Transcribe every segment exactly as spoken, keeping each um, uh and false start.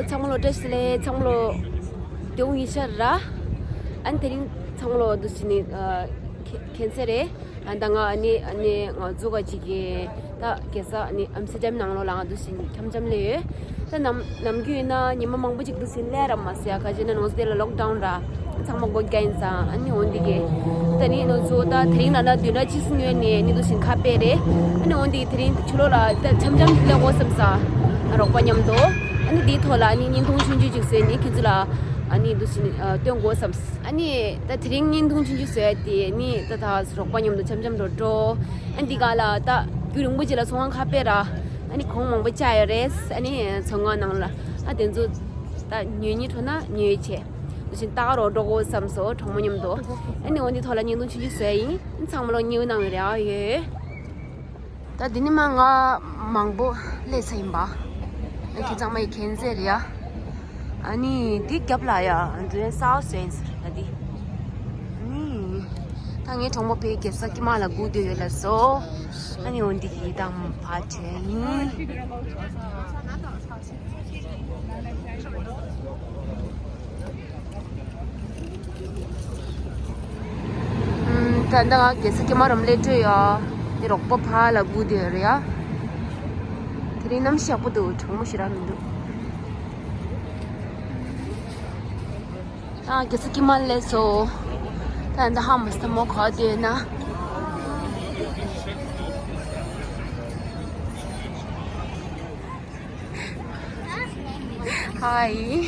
ཚང་མ་ལོ་བཀྲ་ཤིས་བདེ་ལེགས། ཚང་མ་ལོ་དེ་འུ་ཡིན་ཤར་ར། ཨ་ནི་དེ་རིང་ཚང་མ་ལོ་འདུ་ཞིག་ནི་ཁེ་ཁེན་སེ་རེད། ཨ་ད་ང་ཨ་ནི་ཨ་ནི་ང་ཚོ་ག་ཅིག་གི་ད་གེ་ས་ཨ་ནི་ཨམ་སི་ཊར་ཌམ་ནང་ལོགས་ལ་ང་འདུ་ཞིག་འཆམ་འཆམ་ལས་ཡོད། ད་ནམ་ནམ་རྒྱུན་ཡིན་ན་ཉི་མ་མང་པོ་ཅིག་འདུ་ཞིག་ལས་ར་མ་ཟེར་ཡ། ག་ཅི་ན་ང་ཚོ་དེ་ལ་ལོག་ཌའུན་ར། ཚང་མ་སྒོ་རྒྱག་ཡིན་ཙང་ཨ་ནི་འོན་འདི་གི། ད་ནི་ང་ཚོ་ད་དེ་རིང་ལ་ན་བདུན་ཕྲག་གཅིག་སྔོན་ནས་ནི་འདུ་ཞིག་ཁ་པེ་རེད། ཨ་ནི་འོན་འདི་དེ་རིང་ཕྱི་ལོགས་ལ་ད་འཆམ་འཆམ་ཅིག་ལས་འོ་བསམ་ས། རོགས་པ་མཉམ་དུ། ཨ་ནི་འདིའི་ཐོག་ལ་ཨ་ནི་བརྙན་ཐུང་ཆུང་ཆུང་ཅིག་བཟོས་ནས་ཁྱེད་ཚོ་ལ་ཨ་ནི་འདུ་ཞིག་ནི་ཨ་སྟོན་དགོས་བསམས། ཨ་ནི་ད་དེ་རིང་བརྙན་ཐུང་ཆུང་ཆུང་བཟོས་ཏེ་ནི་ད་ད་རོགས་པ་མཉམ་དུ་འཆམ་འཆམ་འགྲོ་འགྲོ། ཨ་ནི་འདི་ག་ལ་ད་རྒྱུན་རིང་པོ་ཅིག་ལ་ཚོང་ཁང་ཁ་པེ་ར། ཨ་ནི་གོང་མང་པོ་བཅག་ཡོད་རེད། ཨ་ནི་ཚོང་ཁང་ནང་ལ་ཨ་དེ་ཚོ་ད་ཉོས་ཉི་འཕྲོ་ན་ཉོས་བྱས། འདུ་ཞིག་ལྟ་ག་རོགས་འགྲོ་དགོས་བསམས་སོ། གྲོགས་མོ་མཉམ་དུ། ཨ་ནི་འོ་འདི་ཐོག་ལ་བརྙན་ཐུང་ཆུང་ཆུང་བཟོས་ཡིན། ཚང་མ་ལོ་ཉིའུ་ནང་ཡོད་རེད། ཨ་ཡོད། ད་འདི་ནི་མ་ང་མང་པོ་སླེབས་ས་ཡིན་པ། ཨ་ཁྱེད་ཚང་མ་ཡི་མཁྱེན་གསལ་རེད་ཡ། ཨ་ནི་འདི་རྒྱབ་ལ་ཡ་འདི་སའོ་སེན་སི་ད་འདི། ནི་ད་ངའི་གྲོགས་མོ་ཕའི་གེ་ས་ཀྱི་མ་ལ་སྒུག་སྡོད་ཡོད་ལ་སོ། ཨ་ནི་འོན་འདི་གི་དང་ཕ་ཆེ་ཡིན། ད་ལྟ་ང་གེ་ས་ཀྱི་མ་རམ་ལས་བྲོས་ཡ། དེ་རོགས་པ་ཕ་ལ་སྒུག་བསྡད་ཡོད་རེད་ཡ། དེ་རིང་གནམ་གཤིས་ཡག་པོ་འདུག་གྲང་མོ་ཞེ་དྲག་མི་འདུག་ཨ་གེ་ས་ཀྱི་མ་ལས་སོ། ད་ལྟ་ཧ་མ་སྟ་མོ་ག་བསྡད་ན། ཧའི།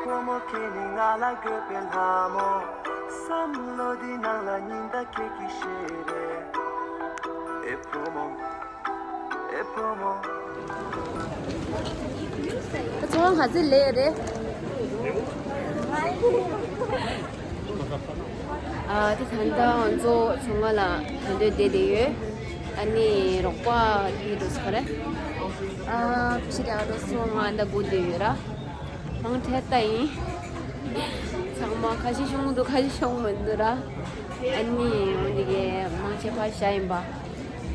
ཁོ་མོ་ཁྱེད་ནི་ང་ལ་དགོས་པའི་ལྷ་མོ། བསམ་བློ་འདི་ནང་ལ་ཉི་ཟླ་ཁྱེད་ཀྱི་ཞལ་རས། ཨེ་བུ་མོ། ཚོང་ཁང་ག་ཚོད་ལས་རེད། ཨ་དེ་ད་ལྟ་ང་ཚོ་ཚོང་ཁང་ལ་ད་འདོད་བསྡད་བསྡད་ཡོད། ཨ་ནི་རོགས་པ་དེ་འགྲོ་སོང་རེད། ཨ་ཕྱི་དེ་ཨ་འགྲོ་སོང་། ང་ད་སྒུག་བསྡད་ཡོད་ར། མང་ཁྲལ་ལྟ་ཡིན། ཚང་མ་ཁ་ཤས་ཤོང་འདུག་ཁ་ཤས་ཤོང་མི་འདུག་ར། ཨ་ནི་འོ་འདི་གའི་མང་ཆེ་ཕར་བཞག་ཡིན་པ།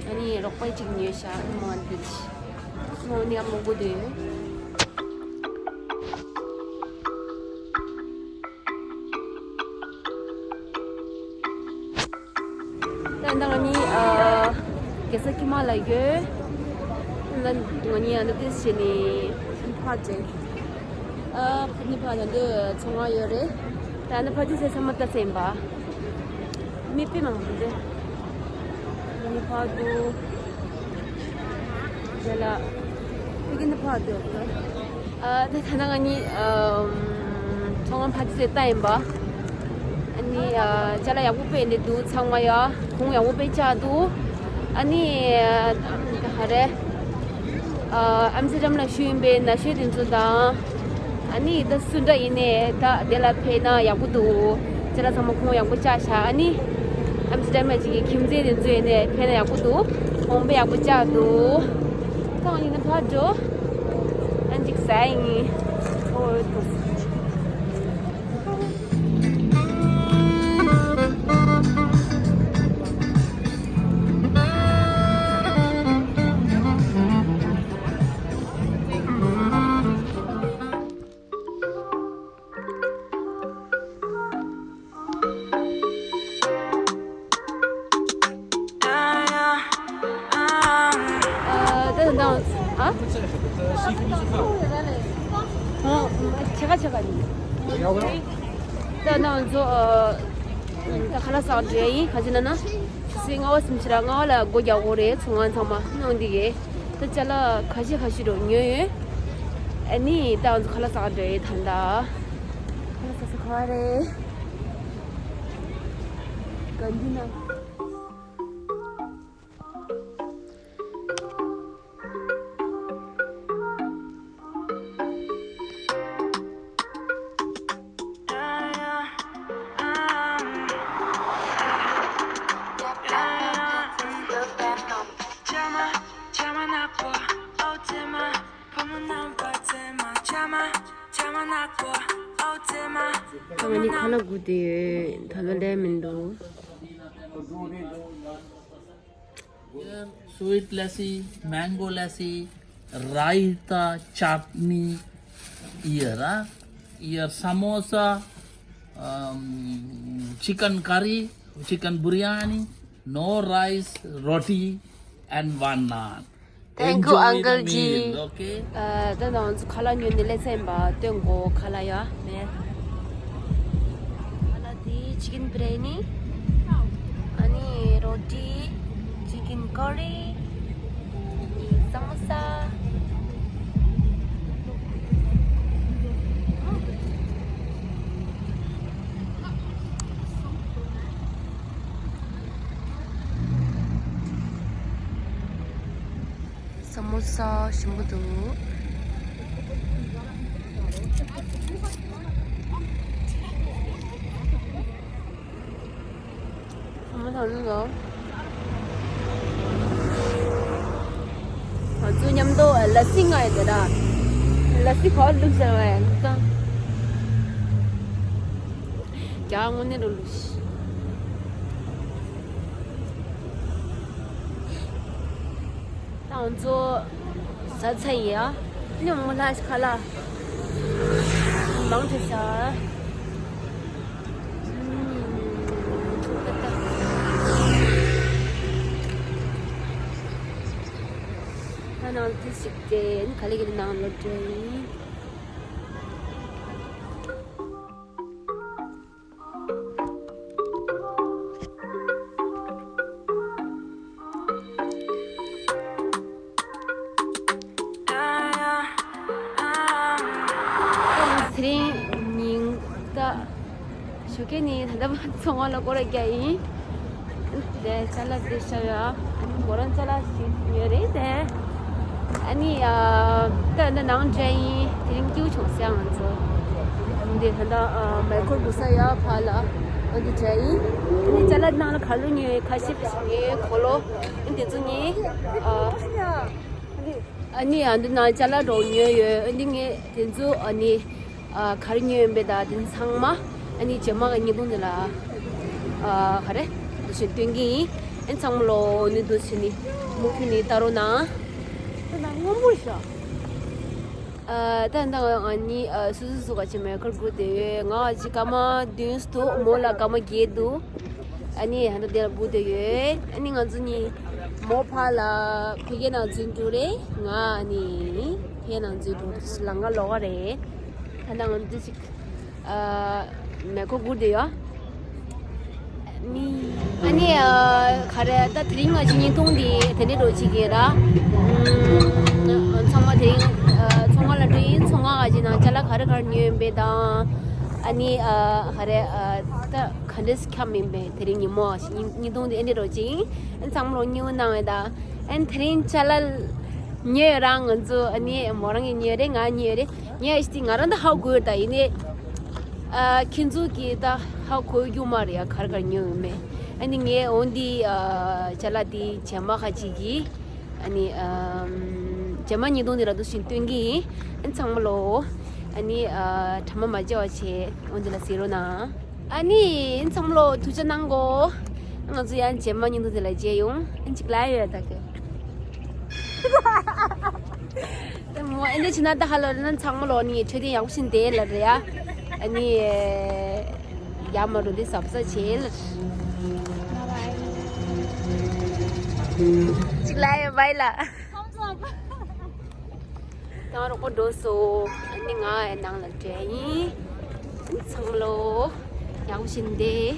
ཨ་ནི་རོགས་པ་གཅིག་ཉོས་ཤག་མང་འདུག་མང་ནི་ཨ་མང་པོ་འདུག་ད་ལྟ་ང་གཉིས་ཨ་གེ་ས་ཀྱི་མ་ལ་ཡོད། ད་ང་གཉིས་ཨ་ནི་ཏིས་བྱས་ནས་ཕར་འགྲོ། ཨ་ཕ་ནི་ཕ་ད་འདི་ཚོང་ཁང་ཡོད་རེད། ད་ནི་ཕ་ཏི་སེ་ཚང་མ་ལྟ་ཚེ་ཡིན་པ། མི་དཔེ་མང་པོ་རེད། ནི་ཕ་དུ། དེ་ལ་ཕ་གི་ནི་ཕ་དུ། ཨ་ད་ད་ང་གཉིས་ཨམ་ཚོང་ཁང་ཕ་ཏི་སེ་ལྟ་ཡིན་པ། ཨ་ནི་ཨ་ཅ་ལག་ཡག་པོ་དཔེ་འདི་འདུག་ཚང་མ་ཡ་གོང་ཡག་པོ་དཔེ་བཅག་འདུག་ཨ་ནི་ཨ་ད་ཧ་རེ་ཨ་ཨམ་སི་ཊར་ཌམ་ལ་ཞུ་ཡིན་པས་ན་ཤོད་དེ་ཚོ་དང་། ཨ་ནི་ད་སུ་འདྲ་ཡིན་ནས་ད་དེ་ལ་ཕེབས་ན་ཡག་པོ་འདུག་ཅ་ལག་ཚང་མ་གོང་ཡག་པོ་བཅག་ཤག་ཨ་ནི་ཨམ་སི་ཊར་ཌམ་ཅིག་གི་ཁྱིམ་མཚེས་དེ་ཚོ་ཡིན་ནས་ཕེབས་ན་ཡག་པོ་འདུག་གོང་དཔེ་ཡག་པོ་བཅག་འདུག་ད་ང་གཉིས་ནི་ཕར་འགྲོ། ཨ་ཅིག་ཟ་ཡིན། ཨོ་ཏོ། ཨ་ད་ནང་ཨ། ཨ་ཆེ་ག་ཆེ་ག་ནི། ད་ནང་ཚོ་ཨ་ད་ཁ་ལག་ཟ་འདྲེ་ཡིན་ཁ་ཅིག་ན་ན། ཆུ་ཚོད་ལྔ་པ་སུམ་ཅུ་ར་ལྔ་པ་ལ་སྒོ་རྒྱག་དགོས་རེད། ཚོང་ཁང་ཚང་མ་ནང་འདི་གས། ད་ཅ་ལག་ཁ་ཤས་ཁ་ཤས་རོ་ཉོས་ཡོད། ཨ་ནི་ད་ང་ཚོ་ཁ་ལག་ཟ་འདྲེ་ཡིན་ད་ད། ཁ་ལག་ཟ་ས་ག་རེད། ག་འདི་ན། ང་ནི་ཁ་ལག་སྒུག་བསྡད་ཡོད། ད་ལོ་ལས་མི་འདུག Sweet lassi, mango lassi, raita, chutney, here, ah, here samosa, um, chicken curry, chicken biryani, no rice, roti, and one naan. Thank you, Enjoy the uncle ji. Meal, okay? ད་ང་ཚོ་ཁ་ལག་ཉོས་ནས་སླེབས་ཚར་ཡིན་པ་སྟོན་གོ། ཁ་ལག་ཡ་མེད། ཁ་ལག་དེ་chicken biryani, ཨ་ནི་roti, chicken curry, samosa. ས་མོ་ས་ཞིམ་པོ་འདུག་ས་མོ་ཐང་ནི་ལོ། ང་ཚོ་མཉམ་དུ་ལ་སི་ང་ཡི་དེ་ར། ལ་སི་གོ་ལུག་ཟེར་བས་ང་ཚོ། རྒྱ་དངོས་གནས་རུ་ལུག་ད་ང་ཚོ་ཟ་ཚར་ཡིན་ཡ། ནི་མོ་ལ་ཁ་ལག་མང་དུ་ཟ། ད་ནང་དུ་ཞིག་སྟེ་ནི་ག་ལེ་གི་ནང་ལོག་འགྲོ་ཡིན། ཚེ་རིང་ཉིན་ད་ཞོགས་ཀས་ནི་ད་ལྟ་ཚོང་བ་ལ་སྐོར་ར་རྒྱག་ཡིན། དེ་ཅ་ལག་དེ་ཤ་ཡ། མོ་རང་ཅ་ལག་ཞིག་ཉོས་རེད་དེ། ཨ་ནི་ཨ་ད་ད་ནང་འདྲ་ཡིན། དེ་རིང་སྐྱིད་པོ་བྱུང་སོང་ང་ཚོ། འདི་ད་ད་མེ་འཁོར་འགྲོ་ས་ཡ་ཕར་ལ་ཨ་འདི་འདྲ་ཡིན། ཨ་ནི་ཅ་ལག་ནང་ལ་ག་ལོ་ཉོས་ཁ་ཤས་ཉོས་གོ་ལོ། ཨ་འདི་ཚོ་ཉོས། ཨ་ནི་ཨ་འདི་ནང་ཅ་ལག་འདྲ་ཉོས་ཡོད། ཨ་འདི་ངས་དེ་ཚོ་ཨ་ནི། ཨ་ག་རེ་ཉོས་ཡོད་པའི་ད་དེ་ཚང་མ་ཨ་ནི་རྗེས་མ་གི་བརྙན་ཐུང་དེ་ལ་ཨ་ག་རེ་འདུག་སེ་སྟོན་གྱི་ཡིན། ཨ་ཚང་མ་ལོ་ནི་འདུག་སེ་ནི་མུ་མཐུད་ནས་ལྟ་རོགས་གནང་། ད་ན་སྔོན་པོ་ཤ། ཨ་ད་ད་ང་ནི་ཨ་སུ་སུ་སུ་ག་ཅི་མེ་ཁར་སྒུག་བསྡད་ཡོད། ང་ཨ་ཅི་སྐར་མ་བདུན་འདུག་མོ་ལ་སྐར་མ་བརྒྱད་འདུག་ཨ་ནི་ཧ་ད་དེ་ལ་སྒུག་བསྡད་ཡོད། ཨ་ནི་ང་ཚོ་གཉིས་མོ་ཕར་ལ་ཕ་གིའི་ནང་འཛུལ་འགྲོ་རེད། ང་ཨ་ནི་ཕ་གིའི་ནང་འཛུལ་འགྲོ་རེད། ལམ་ཁ་ལོག་ག་རེད། ད་ནང་འདི་ཞིག་ཨ་མེ་ཁོ་སྒུག་བསྡད་ཡོད། ཨ་ནི་ཨ་ག་རེ་ད་དེ་རིང་ང་ཅི་བརྙན་ཐུང་འདི་དེ་འདྲའི་འགྲོ་ཅིག་ཡིན་ར། ཨམ་ཚང་མ་དེ་རིང་ཨ་ཚོང་ཁང་ལ་འགྲོ་ཡིན། ཚོང་ཁང་ག་ཅི་ནང་ཅ་ལག་ག་རེ་ག་རེ་ཉོས་ཡོད་པས་དང་། ཨ་ནི་ཨ་ག་རེ་ཨ་ད་ག་འདྲས་ཁྱམ་ཡིན་པས་དེ་རིང་ཉིན་མོ་བརྙན་ཐུང་འདི་ཨེ་འདྲས་འགྲོ་ཅིག་ཡིན། ཨ་ཚང་མ་ལོ་ཉིན་གནང་བས་དང་། ཨ་ནི་དེ་རིང་ཅ་ལག་ཉོས་ཡོད་ར། ང་ཚོ་ཨ་ནི་མོ་རང་གིས་ཉོས་རེད། ང་ཉོས་རེད། ངས་ཨ་ཅི་ང་རང་ད་ཧ་གོ་ཡོད། ད་ཡིན་ནའི་ཨ་ཁྱེད་ཚོ་གིས་ད་ཧ་གོ་རྒྱུ་མ་རེད་ཡ། ག་རེ་ག་རེ་ཉོས་ཡོད་མེད། ཨ་ནི་ངས་འོ་འདི་ཨ་ཅ་ལག་འདི་རྗེས་མ་ཁ་ཅིག་གིས་ཨ་ནི་ཨམ་རྗེས་མ་བརྙན་ཐུང་འདི་ལ་འདུག་སེ་སྟོན་གྱི་ཡིན། ཨ་ཚང་མ་ལོ་ཨ་ནི་ཨ་ཕྲ་མ་མ་བརྗེད་པ་བྱས་འོ་འདི་ལ་གཟིགས་རོགས་གནང་། ཨ་ནི་ཚང་མ་ལོ་ཐུགས་རྗེ་གནང་གོ། ང་ཚོ་ཡང་རྗེས་མ་བརྙན་ཐུང་དེ་ལ་མཇལ་ཡོང་། ཨ་ཅིག་ལ་ཡོད་ད་གི། དེ་མོ་ཨེ་འདྲ་བྱས་ན་ད་ཧ་ལོ་རེད་ན་ཚང་མ་ལོ་ནི་འཕྲོད་བསྟེན་ཡག་པོ་ཞིག་བསྡད་ལ་རེད་ཡ། ཨ་ནི་ཡ་མ་རུ་འདི་ཟབ་ས་བྱེད་ལ། ཅིག་ལ་ཡོད་བའི་ལ། ད་རོགས་པ་འགྲོ་སོང་། ཨ་ནི་ང་ཨེ་ནང་ལ་འདྲེ་ཡིན། ཚང་མ་ལོ་ཡག་པོ་ཞིག་འདེ།